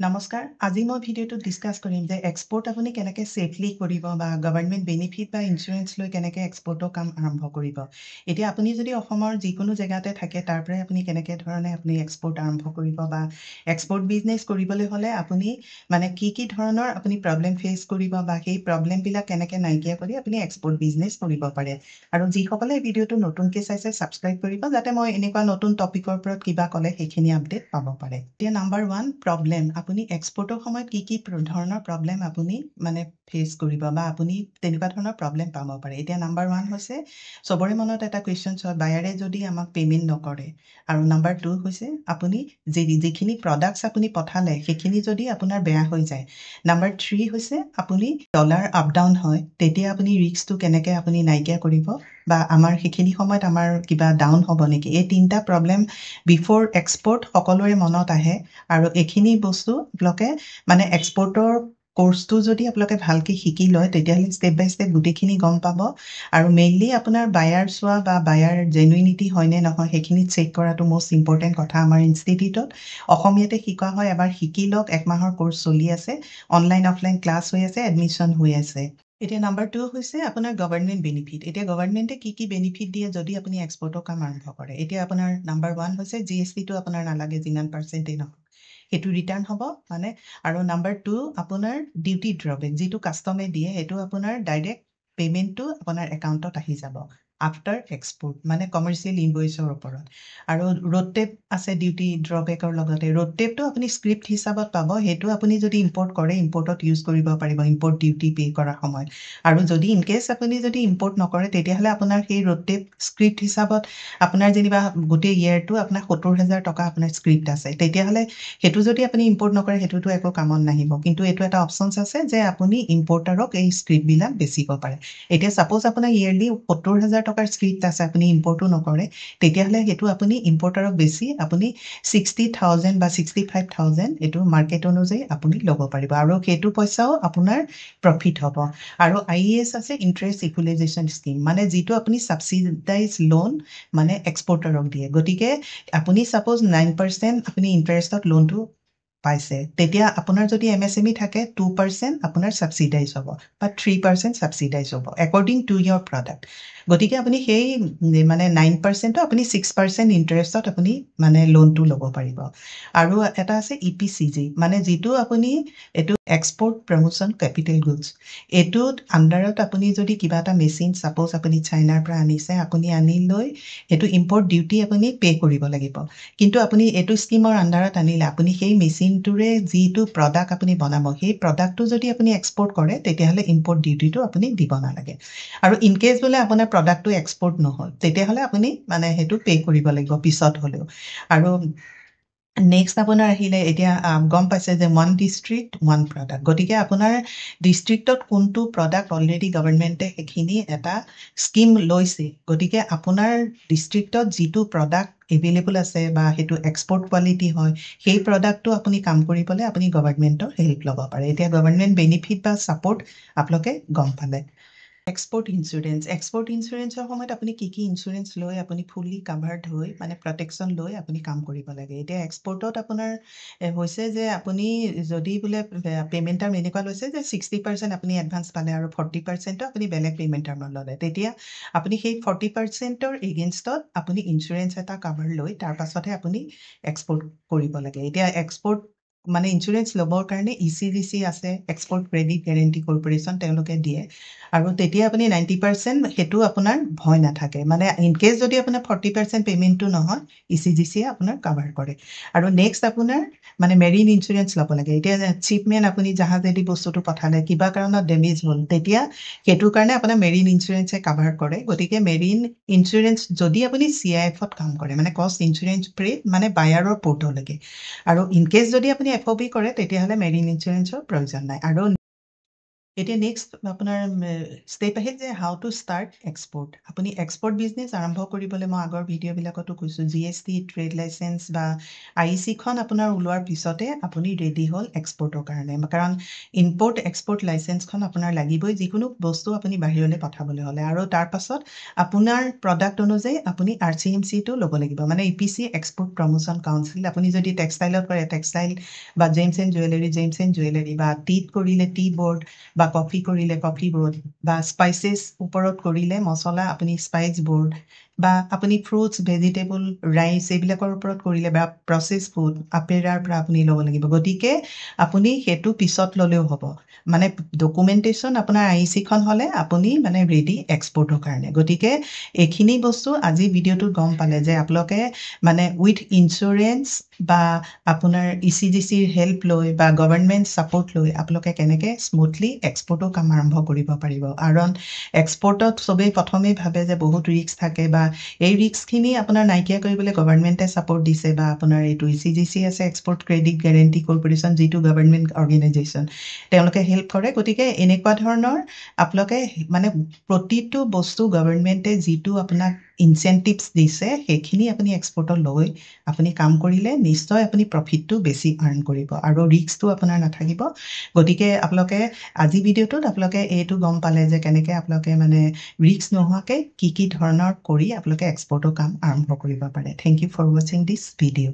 নমস্কাৰ, আজি মই ভিডিঅ'টোত ডিছকাছ কৰিম যে এক্সপৰ্ট আপুনি কেনেকৈ ছেফলি কৰিব বা গভৰ্ণমেণ্ট বেনিফিট বা ইঞ্চুৰেঞ্চ লৈ কেনেকৈ এক্সপৰ্টৰ কাম আৰম্ভ কৰিব। এতিয়া আপুনি যদি অসমৰ যিকোনো জেগাতে থাকে, তাৰ পৰাই আপুনি কেনেকৈ ধৰণে আপুনি এক্সপৰ্ট আৰম্ভ কৰিব বা এক্সপৰ্ট বিজনেছ কৰিবলৈ হ'লে আপুনি মানে কি কি ধৰণৰ আপুনি প্ৰব্লেম ফেচ কৰিব বা সেই প্ৰব্লেমবিলাক কেনেকৈ নাইকিয়া কৰি আপুনি এক্সপৰ্ট বিজনেছ কৰিব পাৰে। আৰু যিসকলে এই ভিডিঅ'টো নতুনকৈ চাইছে, ছাবস্ক্ৰাইব কৰিব, যাতে মই এনেকুৱা নতুন টপিকৰ ওপৰত কিবা ক'লে সেইখিনি আপডেট পাব পাৰে। এতিয়া নাম্বাৰ ওৱান প্ৰব্লেম, আপুনি এক্সপৰ্টৰ সময়ত কি কি ধৰণৰ প্ৰব্লেম আপুনি মানে ফেচ কৰিব বা আপুনি তেনেকুৱা ধৰণৰ প্ৰব্লেম পাব পাৰে। এতিয়া নাম্বাৰ ওৱান হৈছে, চবৰে মনত এটা কুৱেশ্যনছ হয়, বায়াৰে যদি আমাক পে'মেণ্ট নকৰে। আৰু নাম্বাৰ টু হৈছে, আপুনি যিখিনি প্ৰডাক্টছ আপুনি পঠালে, সেইখিনি যদি আপোনাৰ বেয়া হৈ যায়। নাম্বাৰ থ্ৰী হৈছে, আপুনি ডলাৰ আপ ডাউন হয়, তেতিয়া আপুনি ৰিস্কটো কেনেকৈ আপুনি নাইকিয়া কৰিব বা আমাৰ সেইখিনি সময়ত আমাৰ কিবা ডাউন হ'ব নেকি? এই তিনিটা প্ৰব্লেম বিফ'ৰ এক্সপৰ্ট সকলোৰে মনত আহে। আৰু এইখিনি বস্তু আপোনালোকে মানে এক্সপৰ্টৰ কৰ্চটো যদি আপোনালোকে ভালকৈ শিকি লয়, তেতিয়াহ'লে ষ্টেপ বাই ষ্টেপ গোটেইখিনি গম পাব। আৰু মেইনলি আপোনাৰ বায়াৰ চোৱা বা বায়াৰ জেনুইনিটি হয়নে নহয়, সেইখিনি চেক কৰাটো মষ্ট ইম্পৰ্টেণ্ট কথা। আমাৰ ইনষ্টিটিউটত অসমীয়াতে শিকোৱা হয়। এবাৰ শিকি লওক। এক মাহৰ কৰ্চ চলি আছে, অনলাইন অফলাইন ক্লাছ হৈ আছে, এডমিশ্যন হৈ আছে। এতিয়া নাম্বাৰ টু হৈছে আপোনাৰ গভৰ্ণমেণ্ট বেনিফিট। এতিয়া গভৰ্ণমেণ্টে কি কি বেনিফিট দিয়ে যদি আপুনি এক্সপৰ্টৰ কাম আৰম্ভ কৰে? এতিয়া আপোনাৰ নাম্বাৰ ওৱান হৈছে, জিএছটিটো আপোনাৰ নালাগে, যিমান পাৰ্চেণ্টেই নহওক, সেইটো ৰিটাৰ্ণ হ'ব মানে। আৰু নাম্বাৰ টু, আপোনাৰ ডিউটি ড্ৰবেক, যিটো কাষ্টমে দিয়ে, সেইটো আপোনাৰ ডাইৰেক্ট পে'মেণ্টটো আপোনাৰ একাউণ্টত আহি যাব আফটাৰ এক্সপৰ্ট, মানে কমাৰ্চিয়েল ইনভইচৰ ওপৰত। আৰু ৰোড টেপ আছে ডিউটি ড্ৰবেকৰ লগতে। ৰোড টেপটো আপুনি স্ক্ৰিপ হিচাপত পাব। সেইটো আপুনি যদি ইম্পৰ্ট কৰে, ইম্পৰ্টত ইউজ কৰিব পাৰিব ইম্পৰ্ট ডিউটি পে' কৰাৰ সময়ত। আৰু যদি ইনকেছ আপুনি যদি ইম্পৰ্ট নকৰে, তেতিয়াহ'লে আপোনাৰ সেই ৰোড টেপ স্ক্ৰিপ হিচাপত আপোনাৰ যেনিবা গোটেই ইয়েৰটো আপোনাৰ 70,000 টকা আপোনাৰ স্ক্ৰিপ আছে, তেতিয়াহ'লে সেইটো যদি আপুনি ইম্পৰ্ট নকৰে, সেইটোতো একো কামত নাহিব। কিন্তু এইটো এটা অপশ্যনছ আছে যে আপুনি ইম্পৰ্টাৰক এই স্ক্ৰিপবিলাক বেচিব পাৰে। এতিয়া ছাপ'জ আপোনাৰ ইয়েৰলি 70,000 টকাৰ স্ক্ৰিপ আছে, আপুনি ইম্পৰ্টো নকৰে, তেতিয়াহ'লে সেইটো আপুনি ইম্পৰ্টাৰক বেচি আপুনি 60,000 বা 65,000, এইটো মাৰ্কেট অনুযায়ী আপুনি ল'ব পাৰিব আৰু সেইটো পইচাও আপোনাৰ প্ৰফিট হ'ব। আৰু আইইএছ আছে, ইণ্টাৰেষ্ট ইকুৱেলাইজেশ্যন স্কীম, মানে যিটো আপুনি ছাবচিডাইজ লোন মানে এক্সপৰ্টাৰক দিয়ে। গতিকে আপুনি ছাপ'জ 9% আপুনি ইণ্টাৰেষ্টত লোনটো পাইছে, তেতিয়া আপোনাৰ যদি এমএছএমই থাকে, 2% আপোনাৰ ছাবচিডাইজ হ'ব বা 3% ছাবচিডাইজ হ'ব একৰ্ডিং টু ইয়ৰ প্ৰডাক্ট। গতিকে আপুনি সেই মানে 9%টো আপুনি 6% ইণ্টাৰেষ্টত আপুনি মানে লোনটো ল'ব পাৰিব। আৰু এটা আছে ইপিচিজি, মানে যিটো আপুনি এইটো এক্সপৰ্ট প্ৰমোশ্যন কেপিটেল গুডছ। এইটোত আণ্ডাৰত আপুনি যদি কিবা এটা মেচিন ছাপ'জ আপুনি চাইনাৰ পৰা আনিছে, আপুনি আনি লৈ সেইটো ইম্পৰ্ট ডিউটি আপুনি পে' কৰিব লাগিব। কিন্তু আপুনি এইটো স্কীমৰ আণ্ডাৰত আনিলে আপুনি সেই মেচিনটোৰে যিটো প্ৰডাক্ট আপুনি বনাব, সেই প্ৰডাক্টটো যদি আপুনি এক্সপৰ্ট কৰে, তেতিয়াহ'লে ইম্পৰ্ট ডিউটিটো আপুনি দিব নালাগে। আৰু ইনকেছ বোলে আপোনাৰ প্ৰডাক্টটো এক্সপৰ্ট নহ'ল, তেতিয়াহ'লে আপুনি মানে সেইটো পে' কৰিব লাগিব পিছত হ'লেও। আৰু নেক্সট আপোনাৰ আহিলে, এতিয়া গম পাইছে যে ওৱান ডিষ্ট্ৰিক্ট ওৱান প্ৰডাক্ট। গতিকে আপোনাৰ ডিষ্ট্ৰিক্টত কোনটো প্ৰডাক্ট অলৰেডি গভৰ্ণমেণ্টে সেইখিনি এটা স্কীম লৈছে। গতিকে আপোনাৰ ডিষ্ট্ৰিক্টত যিটো প্ৰডাক্ট এভেইলেবল আছে বা সেইটো এক্সপৰ্ট কোৱালিটি হয়, সেই প্ৰডাক্টটো আপুনি কাম কৰিবলৈ আপুনি গভৰ্ণমেণ্টৰ হেল্প ল'ব পাৰে। এতিয়া গভৰ্ণমেণ্ট বেনিফিট বা ছাপৰ্ট আপোনালোকে গম পালে। এক্সপৰ্ট ইঞ্চুৰেঞ্চ, এক্সপৰ্ট ইঞ্চুৰেঞ্চৰ সময়ত আপুনি কি কি ইঞ্চুৰেঞ্চ লৈ আপুনি ফুল্লি কাভাৰ্ড হৈ মানে প্ৰটেকশ্যন লৈ আপুনি কাম কৰিব লাগে? এতিয়া এক্সপৰ্টত আপোনাৰ হৈছে যে আপুনি যদি বোলে পে'মেণ্ট টাৰ্ম এনেকুৱা লৈছে যে 60% আপুনি এডভান্স পালে আৰু 40%টো আপুনি বেলেগ পে'মেণ্ট টাৰ্মত ল'লে, তেতিয়া আপুনি সেই 40%ৰ এগেইনষ্টত আপুনি ইঞ্চুৰেঞ্চ এটা কাভাৰ লৈ তাৰ পাছতহে আপুনি এক্সপৰ্ট কৰিব লাগে। এতিয়া এক্সপৰ্ট মানে ইঞ্চুৰেঞ্চ ল'বৰ কাৰণে ইচিজিচি আছে, এক্সপৰ্ট ক্ৰেডিট গেৰেণ্টি কৰ্পৰেশ্যন, তেওঁলোকে দিয়ে। আৰু তেতিয়া আপুনি 90% সেইটো আপোনাৰ ভয় নাথাকে, মানে ইনকেছ যদি আপোনাৰ 40% পে'মেণ্টটো নহয়, ইচিজিচিয়ে আপোনাৰ কাভাৰ কৰে। আৰু নেক্সট আপোনাৰ মানে মেৰিন ইঞ্চুৰেঞ্চ ল'ব লাগে। এতিয়া শ্বিপমেণ্ট আপুনি জাহাজেদি বস্তুটো পঠালে, কিবা কাৰণত ডেমেজ হ'ল, তেতিয়া সেইটোৰ কাৰণে আপোনাৰ মেৰিন ইঞ্চুৰেঞ্চে কাভাৰ কৰে। গতিকে মেৰিন ইঞ্চুৰেঞ্চ যদি আপুনি চিআইএফত কাম কৰে, মানে কষ্ট ইঞ্চুৰেঞ্চ ফ্ৰেইট, মানে বায়াৰৰ পৰ্টলৈকে। আৰু ইনকেছ যদি আপুনি এফঅবি কৰে, তেতিয়াহ'লে মেৰিন ইঞ্চুৰেঞ্চৰ প্ৰয়োজন নাই। আৰু এতিয়া নেক্সট আপোনাৰ ষ্টেপ আহিল যে how to start export. আপুনি এক্সপৰ্ট বিজনেছ আৰম্ভ কৰিবলৈ, মই আগৰ ভিডিঅ'বিলাকতো কৈছোঁ, জিএছটি, ট্ৰেড লাইচেঞ্চ বা আইইচিখন আপোনাৰ ওলোৱাৰ পিছতে আপুনি ৰেডি হ'ল এক্সপৰ্টৰ কাৰণে। কাৰণ ইম্পৰ্ট এক্সপৰ্ট লাইচেঞ্চখন আপোনাৰ লাগিবই যিকোনো বস্তু আপুনি বাহিৰলৈ পঠাবলৈ হ'লে। আৰু তাৰ পাছত আপোনাৰ প্ৰডাক্ট অনুযায়ী আপুনি আৰচিএমচিটো ল'ব লাগিব, মানে ইপিচি, এক্সপৰ্ট প্ৰমোশ্যন কাউন্সিল। আপুনি যদি টেক্সটাইলত কৰে টেক্সটাইল বা gems and jewellery, gems and jewellery, বা টিত কৰিলে টি বৰ্ড, বা কফি কৰিলে কফি বৰ্ড, বা স্পাইচেছ ওপৰত কৰিলে মছলা আপুনি স্পাইচ বৰ্ড, বা আপুনি ফ্ৰুটছ, ভেজিটেবল, ৰাইচ এইবিলাকৰ ওপৰত কৰিলে বা প্ৰচেছ ফুড আপেৰাৰ পৰা আপুনি ল'ব লাগিব। গতিকে আপুনি সেইটো পিছত ল'লেও হ'ব, মানে ডকুমেণ্টেশ্যন আপোনাৰ আইইচিখন হ'লে আপুনি মানে ৰেডি এক্সপৰ্টৰ কাৰণে। গতিকে এইখিনি বস্তু আজি ভিডিঅ'টোত গম পালে যে আপোনালোকে মানে উইথ ইঞ্চুৰেঞ্চ বা আপোনাৰ ইচিজিচিৰ হেল্প লৈ বা গভৰ্ণমেণ্ট ছাপৰ্ট লৈ আপোনালোকে কেনেকৈ স্মুথলি এক্সপৰ্টৰ কাম আৰম্ভ কৰিব পাৰিব। কাৰণ এক্সপৰ্টত চবেই প্ৰথমেই ভাবে যে বহুত ৰিস্ক থাকে, বা এই ৰিস্কখিনি আপোনাৰ নাইকিয়া কৰিবলৈ গভৰ্ণমেণ্টে ছাপৰ্ট দিছে, বা আপোনাৰ এইটো ইচিজিচি আছে, এক্সপৰ্ট ক্ৰেডিট গেৰেণ্টি কৰ্পৰেশ্যন, যিটো গভৰ্ণমেণ্ট অৰ্গেনাইজেশ্যন, তেওঁলোকে হেল্প কৰে। গতিকে এনেকুৱা ধৰণৰ আপোনালোকে মানে প্ৰতিটো বস্তু গভৰ্ণমেণ্টে যিটো আপোনাক ইনচেণ্টিভছ দিছে, সেইখিনি আপুনি এক্সপৰ্টত লৈ আপুনি কাম কৰিলে নিশ্চয় আপুনি প্ৰফিটটো বেছি আৰ্ণ কৰিব আৰু ৰিস্কটো আপোনাৰ নাথাকিব। গতিকে আপোনালোকে আজি ভিডিঅ'টোত আপোনালোকে এইটো গম পালে যে কেনেকৈ আপোনালোকে মানে ৰিস্ক নোহোৱাকৈ কি কি ধৰণৰ কৰি আপোনালোকে এক্সপৰ্টৰ কাম আৰম্ভ কৰিব পাৰে। Thank you for watching this video.